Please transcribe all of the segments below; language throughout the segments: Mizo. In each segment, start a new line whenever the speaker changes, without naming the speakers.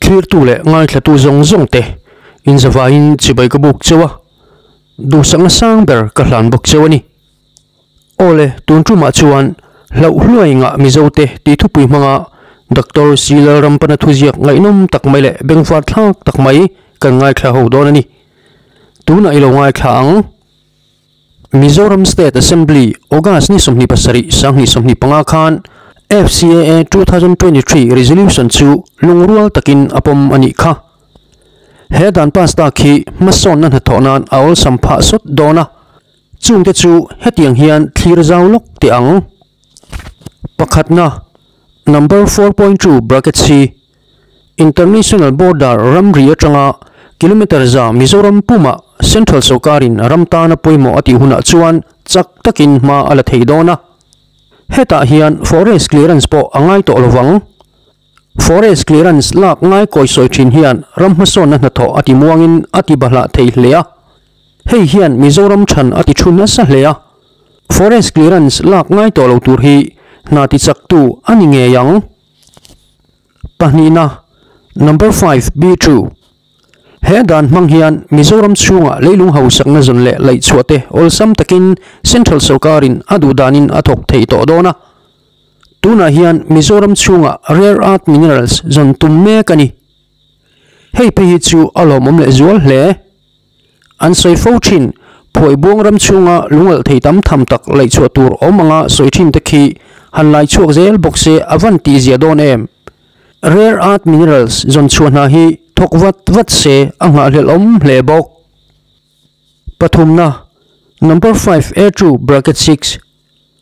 Thlirtu leh ngaithlatu zawng zawng te inzavaiin chibai ka buk cheu a, duhsakna sang ber ka hlan bawk cheu a ni. Awle, tun tumah chuan hlauh hluai ngah Mizo te tih thupui hmanga Doctor C Lalrampana thuziak ngaihnawm tak mai leh bengvar thlak tak mai kan ngaithla ho dawn a ni. Tunah i lo ngaithla ang. Mizoram State Assembly August ni 27 2025 khan FCAA 2023 Resolution chu lungrual takin a pawm a nih kha. He dan pass tak hi hmasawnna hnathawh nan a awlsam phah sawt dawn a, chungte chu hetiang hian thlir zau lawk teh ang. Pakhatna, Number 4.2 bracket C, International border ramri atanga kilometre za Mizoram pumah Central sawrkarin ram tana pawimawh a tih hunah chuan chak takin hma a la thei dawn a. Hetah hian forest clearance pawh a ngai tawh lovang. Forest clearance lak ngai kawi sawi thin hian ram hmasawnna hnathawh a ti muangin a ti bahlah thei hle a. Hei hian Mizoram chhan a ti thu nasa hle a. Forest clearance lak ngai tawh lo tur hi hna ti chaktu a ni ngei ang. Pahnihna, Number 5 Be True. He dan hmang hian Mizoram chhunga leilung hausakna zawn leh laihchhuah te awlsam takin Central sawrkarin a duh danin a thawk thei tawh dawn a. Tunah hian Mizoram chhunga rare earth minerals zawn tum mek a ni. Hei phei hi chu a lawmawm leh zual hle. An sawi fo thin, Phuaibuang ram chhunga lungalh thei tam tham tak laihchhuah tur awm anga sawi thin te khi han lai chhuak zel bawk se a van tih zia dawn em? Rare earth minerals zawn chhuah hna hi thawk vat vat se a nghahhlelh awm hle bawk. Pathumna, Number 5 A two bracket 6,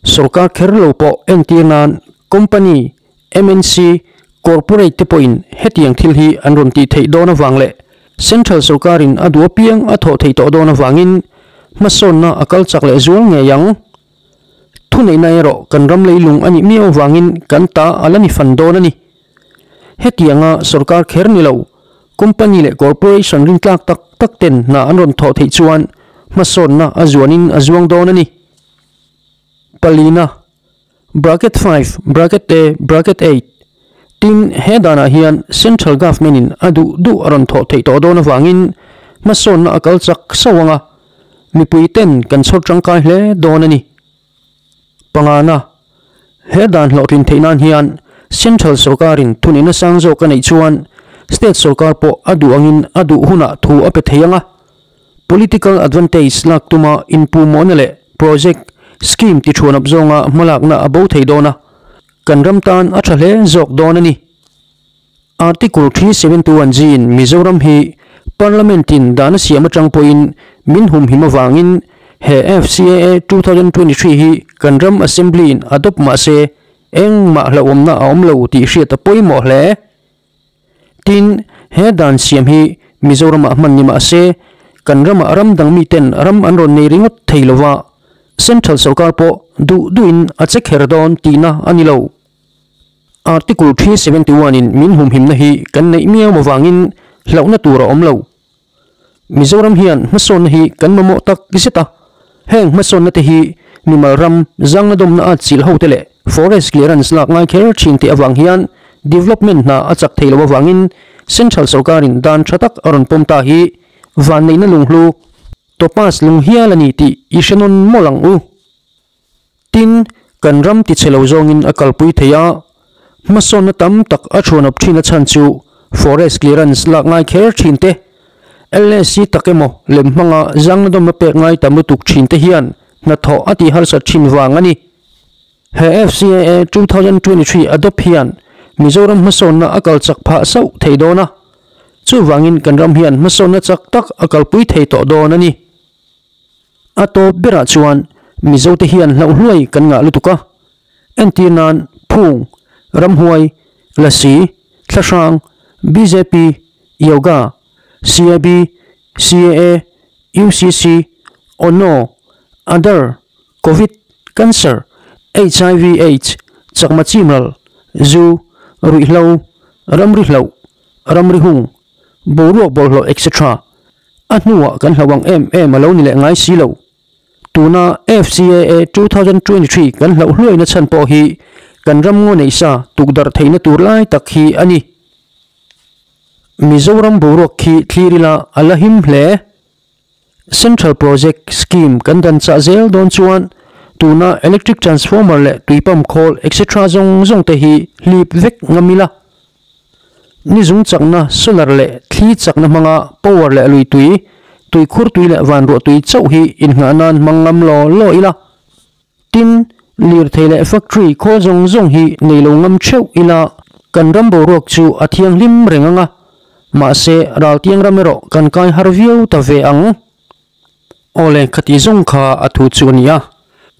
Sorkar kher lo pawh entir nan company, MNC, corporate te pawhin hetiang thil hi an rawn tih theih dawn avang leh Central sorkarin a duh apiang a thawh theih tawh dawn avangin hmasawnna a kal chak leh zual ngei ang. Thuneihna erawh kan ram leilung a nih miau avangin kan ta a la ni fan dawn a ni. Hetianga sorkar kher ni lo, company leh corporation rintlak tak tak ten hna an rawn thawh theih chuan hmasawnna a zuanin a zuang dawn a ni. Palina. Bracket 5, Bracket A, Bracket 8, Tin, he danah hian Central Government in a duh duh a rawn thawh theih tawh dawn avangin hmasawnna a kal chak sauh ang a, mipui ten kan chhawr tangkai hle dawn a ni. Pangana, He dan hlawhtlin theih nan hian Central sawrkarin thuneihna sang zawk a neih chuan State sawrkar pawh a duh angin a duh hunah thu a pe thei ang a, Political advantage lak tuma inpuhmawhna leh project, scheme ti thuanawp zawnga hmalakna a bo thei dawn a, kan ram tan a tha hle zawk dawn a ni. Article 371 G in Mizoram hi Parliament in dan a siam atang pawhin min humhim avangin he FCAA 2023 hi kan ram Assembly in adopt mahse engmah hlauhawmna a awm lo tih hriat a pawimawh hle. Tin, he dan siam hi Mizoramah hman ni mah se, kan ramah ram dang miten ram an rawn nei ringawt thei lo va, Central sawrkar pawh duh duhin a che kher dawn tihna a ni lo. Article 371 in min humhimna hi kan neih miau avangin hlauhna tur a awm lo. Mizoram hian hmasawnna hi kan mamawh tak zet a, heng hmasawnna te hi mimal ram zangna dawmna at chilh ho te leh forest clearance lak ngai kher thin tih avang hian development hna a chak thei lo avangin Central sawrkarin dan tha tak a rawn pawm ta hi vanneihna lunghlu topaz lung hial a ni tih i hre nawn mawlh ang u. Tin, kan ram tichhe lo zawngin a kalpui thei a, hmasawnna tam tak a chhuanawp thin a chhan chu forest clearance lak ngai kher thin te, LSC tak emaw lem hmanga zangna dawmna pek ngai tam lutuk thin te hian hnathawh a tih harsat thin vang a ni. He FCAA 2023 adopt hian Mizoram hmasawnna a kal chak phah sauh thei dawn a, chuvangin kan ram hian hmasawnna chak tak a kalpui thei tawh dawn a ni. A tawp berah chuan Mizote hian hlauh hluai kan ngah lutuk a, entir nan Phung, Ramhuai, Lasi, Thlahrang, bjp, Yoga, CAB, CAA, UCC, Ono, Adar, Covid, Cancer, HIV Aids, Chakma Chimral, Zu, Ruihhlo, Ramri Hloh, Ramri Hung, Boruak Bawlhhlawh etc. A hnuah kan hlauh ang em em a lo ni leh ngai si lo. Tuna FCAA 2023 kan hlauh hluaina chhan pawh hi kan ram ngaw neih sa tukdarh theihna tur lai tak hi a ni. Mizoram boruak khi thlir ila a la him hle. Central Project Scheme kan dan chah zel dawn chuan tuna electric transformer leh tui pump khawl etc zawng zawng te hi hlip vek ngam ila. Ni zung chakna solar leh thli chakna hmanga power leh lui tui, tuikhur tui leh vanruah tui chauh hi inngah nan hmang ngam law law ila. Tin, lirthei leh factory khawl zawng zawng hi nei lo ngam theuh ila kan ram boruak chu a thianghlim reng ang a, mahse raltiang ram erawh kan kai har viau ta ve ang. Awle, khati zawng kha a thu chu a ni a,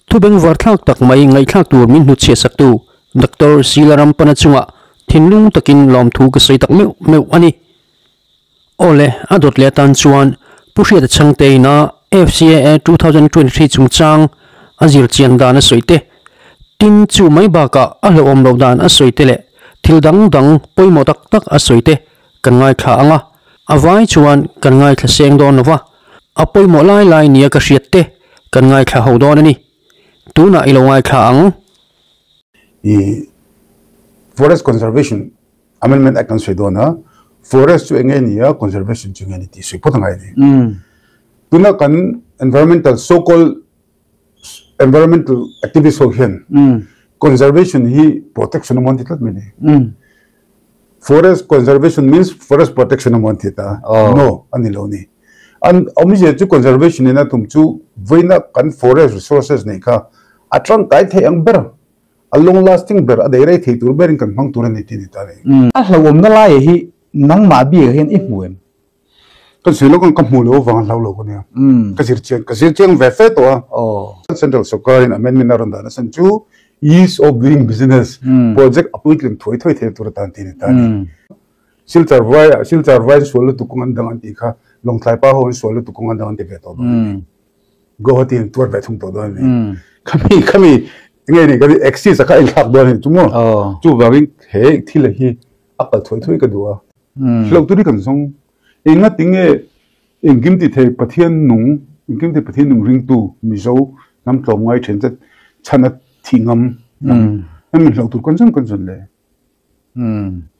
thu bengvarthlak tak mai ngaihthlak tur min hnutchhiah saktu Doctor Sila Rampana chungah thinlung takin lawmthu ka sawi tak meuh meuh a ni. Awle, a dawt leh atan chuan Pu Hriata Chhangte ina FCAA 2023 chungchang a zir chian dan a sawi te, tin chu mai bakah a hlauhawm loh dan a sawi te leh thil dang dang pawimawh tak tak a sawi te kan ngaithla ang a, a vai chuan kan ngaithla seng dawn lo va, a pawimawh lai lai nia ka hriat te kan ngaithla ho dawn a ni. Tunah i lo ngaithla ang.
I Forest Conservation Amendment Act kan sawi dawn a, forest chu eng nge ni a, conservation chu eng nge ni tih sawi phawt a ngai a ni. Tuna kan environmental so called environmental activist ho hian conservation hi protection emaw an ti tlat mai ni. Forest conservation means forest protection emaw an ti ta. No, a ni lo ni. An awmzia chu conservation in a tum chu vawiina kan forest resources neih kha a tangkai thei ang ber. A long lasting ber, a dei rei thei tur berin kan hmang tur a ni tih a ni ta a ni.
A hlauhawmna laiah hi nangmah biakah hian i hmu em?
Ka zir lo ka hmu lo avang a hlau lo ka nia. Ka zir chiang, ka zir chiang ve fe tawh a. Central sawrkarin amendment a rawn dah nasa chu ease of doing business project a puitling thuai thuai thei tur atan tih a ni ta a ni. Silchar vai ah, Silchar vai an sual lutuk kawng an dang an tih kha Lawngtlai pa ho an sual lutuk kawng an dang an ti ve tawh dawn a ni. Guwahati in tuar ve thung tawh dawn a ni. Khami khami nge ni kan axis a kha a inthlak dawn a ni chu maw? Chuvangin he thil hi a kal thuai thuai ka duh a. Hlo tur hi kan zawng. Enga tinge engkim ti thei Pathian nung, engkim ti Pathian nung ringtu Mizo hnam tlawmngai then che chhan a thih ngam hnam min hlo tur kan zawn kan zawn le.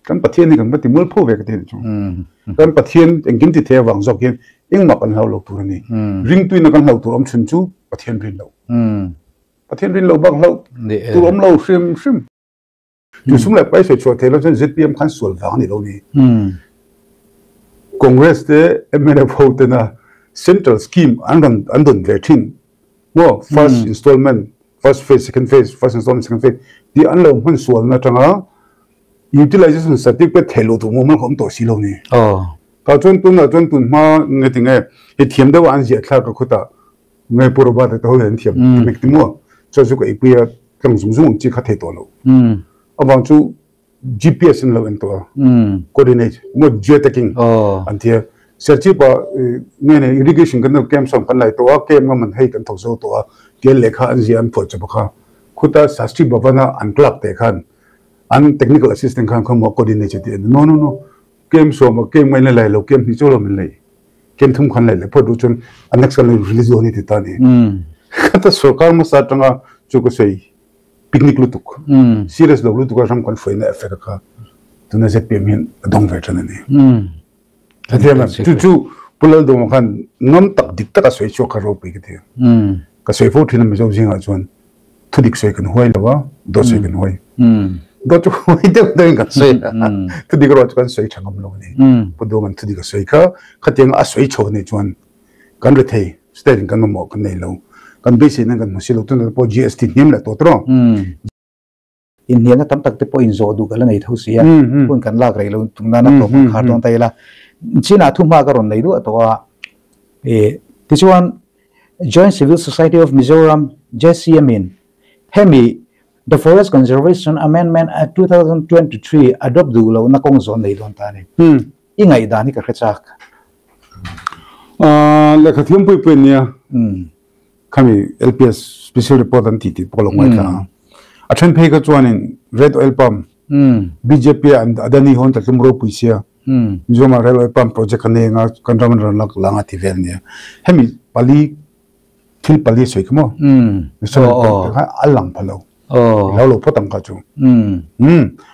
Kan Pathian hi kan va ti mual pho ve ka ti a ni chu. Kan Pathian engkim ti thei avang zawk hian engmah kan hlau lo tur a ni. Ringtuina kan hlau tur awm chhun chu Pathian rin lo. Pathian rin lo bak hlau tur awm lo hrim hrim. Chu sum leh pai sawi chhuah thei lo chuan ZPM khan sual vang a ni lo ni. Congress te mnf ho tena central scheme an rawn an dawn ve thin maw first installment first phase second phase first installment second phase tih an lo hman sualna atanga utilization certificate theih loh tur mumal kha awm tawh si lo ni. Tah chuan tunah chuan tun hma nge tinge hi thiam deuh a an ziah thlak a khutah nge Pu Robert a te ho hian an thiam mek ti maw chuan chu ka eipui a tlang zung zung ang chi kha thei tawh lo. Avang chu GPS an lo en tawh a, coordinate maw geotagging an ti a, Serchhip ah nge nei irrigation kan lo camp sawm kan lai tawh a, camp ngam an hei kan thawk zo tawh a, tia lehkha an ziah an phuah chawp a kha, khuta Shastri Bhavan a an clerk te khan an technical assistant khan khaw maw coordinate che tih a ni, no no no camp sawm ah camp ngaina lai lo camp hnih chu lo min lei, camp thum khan lei leh phawt duh chuan a next kan lo release dawn a ni ti ta a ni. Khata sorkar hmasa atanga chu ka sawi. Picnic lutuk, serious lo lutuk a ram kan hruaina effect a kha tuna ZPM hian a dawng ve tan a ni. Hetiang a chu chu Pu Laldawma khan ngam tak dik tak a sawi chhuak kha ropui ka ti. Ka sawi fo thin a Mizo zingah chuan thu dik sawi kan huai lo a, dawt sawi kan huai. Dawt chu huai deuh deuhin kan sawi a, thu dik erawh chu kan sawi tha ngam lo a ni. Pu Duhawma'n thu dik a sawi kha khatiang a sawi chho anih chuan Kan rethei, state in kan mamawh kan nei lo. Kan beiseina kan hmu si lo. Tunah pawh GST hniam leh tawh tawh.
Inhnialna tam tak te pawh inzawh duh ka la nei tho si a, hun kan lak rei lo tum nana tawp kan khar dawn ta ila. Chinah thuhma ka rawn nei duah tawh a. Tichuan, Joint Civil Society of Mizoram, JCM, in hemi The Forest Conservation Amendment Act 2023 adopt duh lohna kawng zawn nei dawn ta a ni. I ngaihdan hi ka hre chak.
Lehkha thiam pui pui an nia. Khami LPS special report an tih tih pawh ka lo ngaithla a. A then phei kha chuanin Red Oil Palm bjp a Adani ho an tlatlum ropui sia. Mizoramah Red Oil Palm project an nei anga kan ram an rawn lak lang a ti vel ania. Hemi pali thil pali sawi kha maw? National report te kha a lang pha lo. Hlau lo phawt ang kha chu.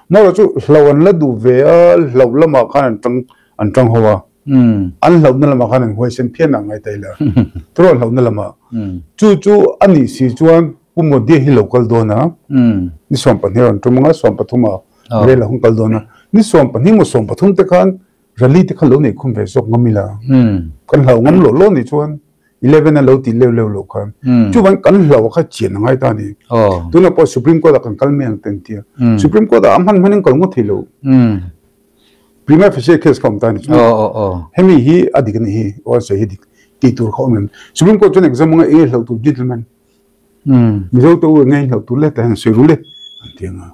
Maw chu hlau an la duh ve a, hlau lamah khan an tang. an tang ho a an hlauhna lamah khan an huaisen phian a ngai ta ila turaw an hlauhna lamah chu chu a nih si chuan Pu Modi hi lo kal dawn a ni 12 rawn tum anga 13 ah rel a hung kal dawn a ni 12 maw 13 te khan rally te kha lo neih khum ve zawk ngam ila kan hlau ngam loh loh nih chuan 11 a lo tih leu leu loh khan chuvan kan hlau kha chian a ngai ta a ni tunah pawh Supreme Court ah kan kal mai ang te an ti a Supreme Court ah a hman hman in kal ngawt thei lo Prima facie case kha awm ta a ni chu hemi hi a dik a nih hi aw sawi hi dik tih tur kha awm em Supreme Court chuan exam anga e hlauh tur gentleman Mizo te u nge hlauh tur le ta hian sawi ru le an ti anga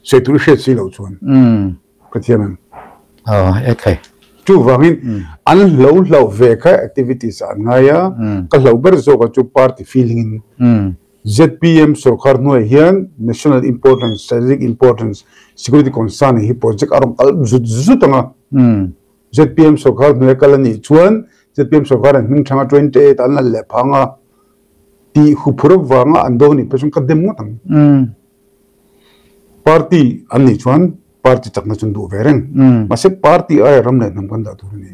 sawi tur i hriat si loh chuan ka thiam em?
Aw e khai.
Chuvangin an hlo hloh ve kha activities ah an ngai a, ka hloh ber zawk a chu party feeling in zpm sorkar hnuaiah hian national importance, strategic importance, security concern hi project a rawn kal zut zut ang a. Zpm sorkar hnuaia kal a nih chuan zpm sorkar an hming thanga 28 an lal leh phang a tih huphur avanga an do nih phei chuan ka dem ngawt ang. Party an nih chuan party chakna chu an duh ve reng. Mahse party aia ram leh hnam kan dah tur a ni.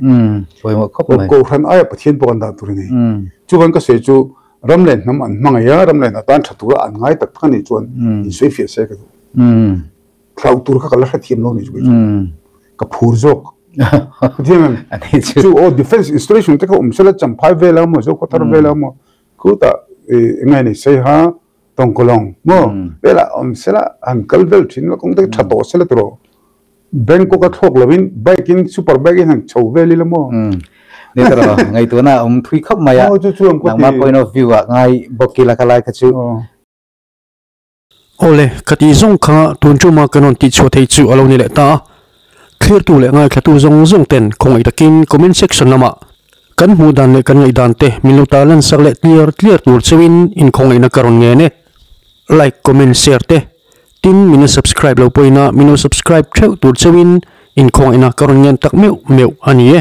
Kohhran aia Pathian pawh kan dah tur a ni. Chuvan ka sawi chu ram leh hnam an hmangaih a, ram leh hnam tan tha tura an ngai tak tak a nih chuan insawi fiah se ka duh. Hlauh tur kha ka la hrethiam lo ni chu kei chu. Ka phur zawk. Ka thiam em? Chu aw defence installation te kha awm sela Champhai vela maw Zokhawthar vela maw khutah eng nge ni Saiha Tawngkawlawng maw vela awm sela han kal vel thin la kawng te tha tawh sela tiraw Bangkok a thlawk lovin bike in super bike in han chho vel ila maw.
Ni tiraw ngaihtuahna a awm thui khawp mai a nangmah point of view ah ngai bawk ila ka lai kha chu.
Awle, ka tih zawng kha tun tuma ka rawn tihchhuah thei chu a lo ni leh ta a. Thlirtu leh ngaithlatu zawng zawng ten khawngaih takin comment section lamah kan hmuh dan leh kan ngaihdan te min lo tarlan sak leh tliar tliar tur cheuhin inkhawngaihna ka rawn ngen e. Like, comment, share te tin min la subscribe lo pawhin a min lo subscribe theuh tur cheuhin inkhawngaihna ka rawn ngen tak meuh meuh a ni e.